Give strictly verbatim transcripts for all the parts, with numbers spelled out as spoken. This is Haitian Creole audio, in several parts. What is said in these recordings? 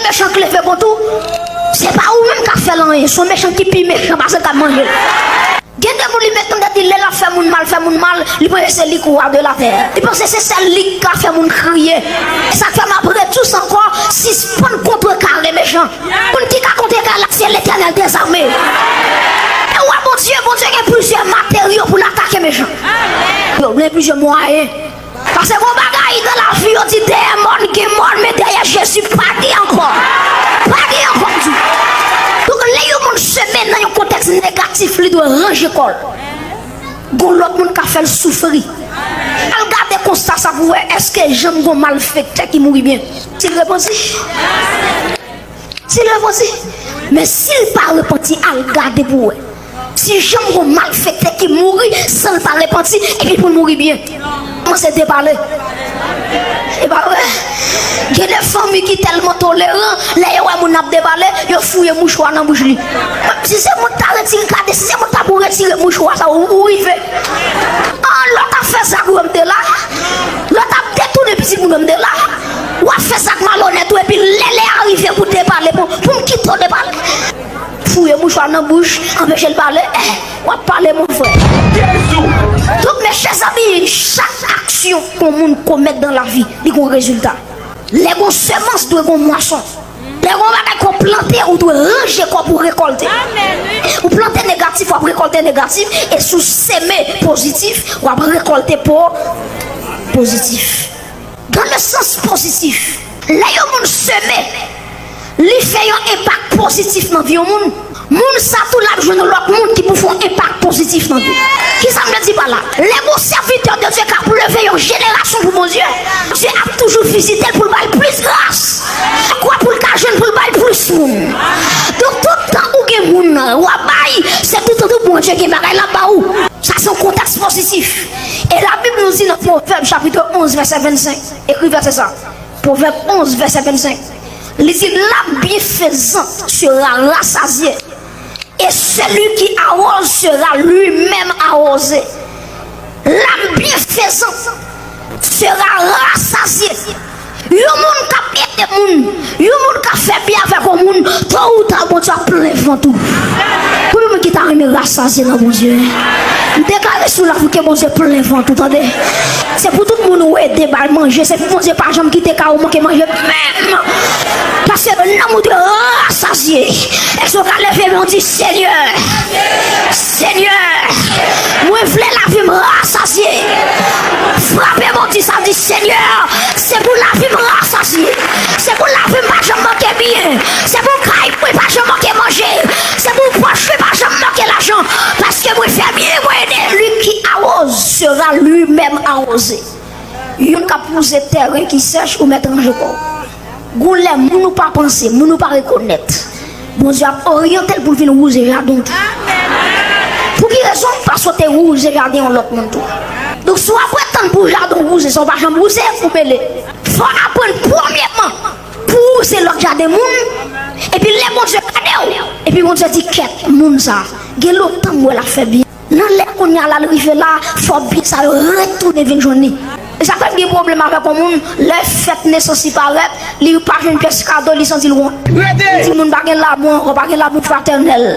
Mechan k leve kont ou, se pa ou menm k ap fè l anyen, se yon mechan ki pi mechan pase l k ap manje l. Gen de moun li met nan tèt li, lè l ap fè moun mal, fè moun mal, li panse se li k wa de latè. Li panse se sèl li k ka fè moun kriye. E sa k fè m ap redi w sa ankò, sispann kontrekare mechan. Moun ki ka kontrekare l la, se Letènèl dèzame. E w wè Bondye, Bondye gen plizyè materyo pou l atake mechan. Yo, gen plizyè mwayen. Paske gon bagay nan lavi yo di dèyè mòn gen mòn, men dèyè Jezi pa gen ankò. Pa gen ankò, m di. Donk, lè yon moun seme nan yon kontèks negatif, li dwe ranje kò l. Gon lòt moun ka fè l soufri. Al gade konsta sa pou wè, èske janm gon malfektè ki mouri byen? Si l repanti? Si l repanti? Men si l pa repanti, al gade pou wè. Si janm gon malfektè ki mouri san l pa repanti, epi pou l mouri byen. Kòmanse depale. E pa vre? Gen de fanmi ki tèlman toleran, lè yo wè moun ap depale, yo fouye mouchwa nan bouch li. Si se mwen k ta retire, gade, si se mwen k ta pou retire mouchwa sa, ou, ou rive. An, lè w t ap fè zak ou, m te la. Lè w t ap detounen pitit moun, m te la. W ap fè zak malonèt ou, epi lè lè a rive pou depale, pou, pou m kite w depale. Fouye mouchwa nan bouch, anpeche l pale. Eh, w ap pale, mon frè. Donk, mezanmi, chak aksyon yon moun komèt nan lavi, li gon rezilta. Lè gon semans, dwe gon mwason. Lè gon bagay ke w plante, ou dwe ranje kò w pou w rekòlte. Ou plante negatif, w ap rekòlte negatif. E si w seme pozitif, w ap rekòlte po-, pozitif. Dans le sens positif, lè yon moun seme, li fè yon enpak pozitif nan vi yon moun, moun sa tou l ap jwenn yon lòt moun ki pou fè yon enpak pozitif nan vi l. Kisa m vle di pa la? Lè gon sèvitè de Dye k ap leve yon jenerasyon pou Bondye, Bondye ap toujou vizite l pou l ba l plis gras. Kwa pou l ka jwenn pou l ba l plis moun. Donk, tout tan ou gen moun, w ap bay, se tout tan tou Bondye gen bagay l ap ba ou. Sa se yon kontèks pozitif. E Labib nou di nan Pwovèb chapit onz, vèsè vennsenk, ekri vèsè sa. Pwovèb onz, vèsè vennsenk. Li di, l'âme bienfaisante sera rassasiée, et celui qui arrose sera lui-même arrosé. L'âme bienfaisante sera rassasiée. Yon moun k ap ede moun, yon moun k ap fè byen avèk yon moun, to ou ta Bondye ap plen vant ou. Konbyen moun ki ta renmen rasazye nan Bondye? M deklare sou la pou ke Bondye plen vant ou, tande. Se pou tout moun ou ede bay manje, se pou Bondye pa janm kite kay ou manke manje menm. Paske nanm ou dwe rasazye. Èske w ka leve men w di, Senyè, Senyè, mwen vle lavi m rasazye. Frape men w di sa, di, Senyè, se pou lavi m rasazye. Se pou lavi m pa janm manke byen. Se pou kay mwen pa janm manke manje. Se pou pòch mwen pa janm manke lajan. Paske mwen fè byen, mwen ede. Celui qui arrose sera lui-même arrosé. Youn k ap wouze tèren ki sèch ou mèt ranje kò w. Gon lè moun ou pa panse, moun ou pa rekonèt, Bondye ap oryante l pou l vin wouze jaden w tou. Pou ki rezon? Paske w te wouze jaden yon lòt moun tou. Donk, si w ap ret tann pou jaden w wouze, san w pa janm wouze, ou mele. Fò w aprann premyèman pou wouze lòt jaden moun, epi lè Bondye gade w, epi Bondye di, kèt, moun sa, gen lontan m wè l ap fè byen. Nan lè kounye a la l rive la, fò byen sa yo retounen vin jwenn li. E sa fè m gen pwoblèm avèk yon moun, lè fèt nesans li parèt, li pa jwenn pyès kado, li santi l wont. Li di moun pa gen labou ankò, pa gen labou fratènèl.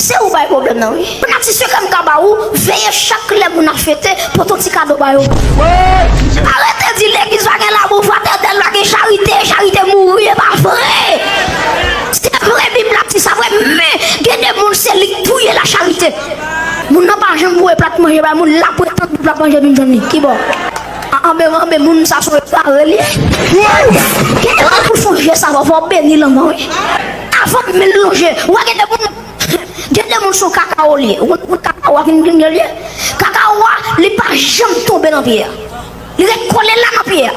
Se ou bay pwoblèm nan, wi. Yon ti sekrè m ka ba ou, veye chak lè moun ap fete, pote yon ti kado ba yo. Arete di legliz pa gen labou fratènèl, pa gen charite, charite mouri, e pa vre. Se vre, Bib la di sa vre, men gen de moun se li k touye lacharite. Moun nan pa janm voye plat manje bay moun, l ap ret tann pou plat manje vin jwenn li. Kibò? A, anben, anben, moun sa se yon egare li ye. Gen de moun pou fè yon jès avan, fò w beni l anvan, wi. Avan menm l lonje, w wè gen de moun, gen de moun se yon kakawo li ye. Ou konn, ou konn kakawo a ki, ki, ki l ye? Kakawo a, li pa janm tonbe nan pye a. Li ret kole la nan pye a.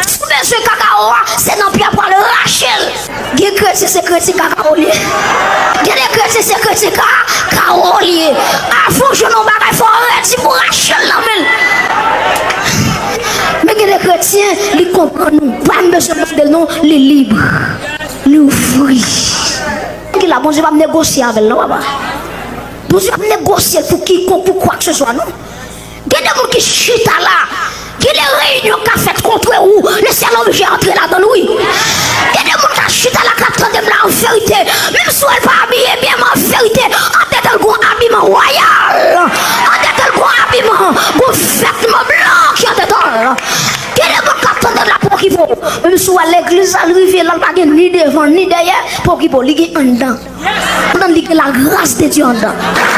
Si w bezwen kakawo a, se nan pye a pou w al rache l. Gen kretyen, se kretyen kakawo li ye. Gen de kretyen, se kretyen ka, kawo li ye. Avan w jwenn yon bagay, fò w redi pou w rache l nan men l. Men gen de kretyen, li konprann ou. Pa m bezwen mande l non, li lib. Li ouvri. Ki la, Bondye p ap negosye avè l non, papa. Bondye p ap negosye l pou kikonk, pou kwakseswa non. Gen de moun ki chita la. Gen de reyinyon k ap fèt kont ou, le syèl oblije antre ladan l, wi. Gen de moun k ap chita la, verite. Menm si w wè l pa abiye byen, men an verite, an tèt l gon abiman wayal. An tèt l gon abiman, gon vètman blan ki an tèt l. Gen de moun k ap tande la pou okipe w. Menm si w wè legliz la, l rive la, l pa gen ni devan, ni dèyè, pou okipe w. Li gen anndan. Anndan li gen lagras de Dye anndan.